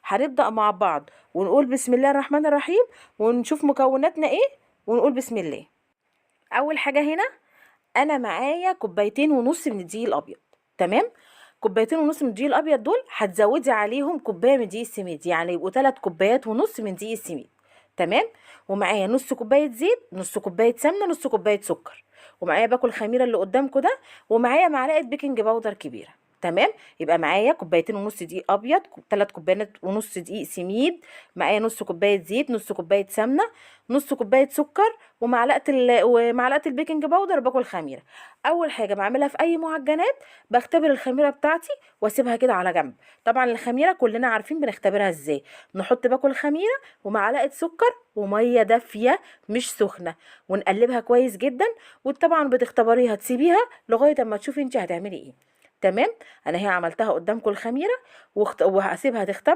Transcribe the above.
هنبدأ مع بعض ونقول بسم الله الرحمن الرحيم، ونشوف مكوناتنا ايه ونقول بسم الله. اول حاجة هنا انا معايا 2.5 كوباية من الدقيق الابيض. تمام. 2.5 كوباية من الدقيق الابيض دول هتزودي عليهم كوباية من دقيق السميد، يعني يبقوا 3.5 كوبايات من دقيق السميد. تمام. ومعايا نص كوباية زيت، نص كوباية سمنه، نص كوباية سكر، ومعايا باكو الخميره اللي قدامكم ده، ومعايا معلقه baking powder كبيرة. تمام. يبقى معايا 2.5 كوباية دقيق ابيض، 3.5 كوبايات دقيق سميد، معايا نص كوباية زيت، نص كوباية سمنه، نص كوباية سكر، ومعلقة ال baking powder، باكو الخميره. اول حاجة بعملها في اي معجنات بختبر الخميره بتاعتي واسيبها كده على جنب. طبعا الخميره كلنا عارفين بنختبرها ازاي، نحط باكو الخميره ومعلقة سكر ومية دافيه مش سخنة، ونقلبها كويس جدا. وطبعا بتختبريها تسيبيها لغاية اما تشوفي انت هتعملي ايه. تمام. انا هي عملتها قدامكم الخميره وهسيبها تختبر.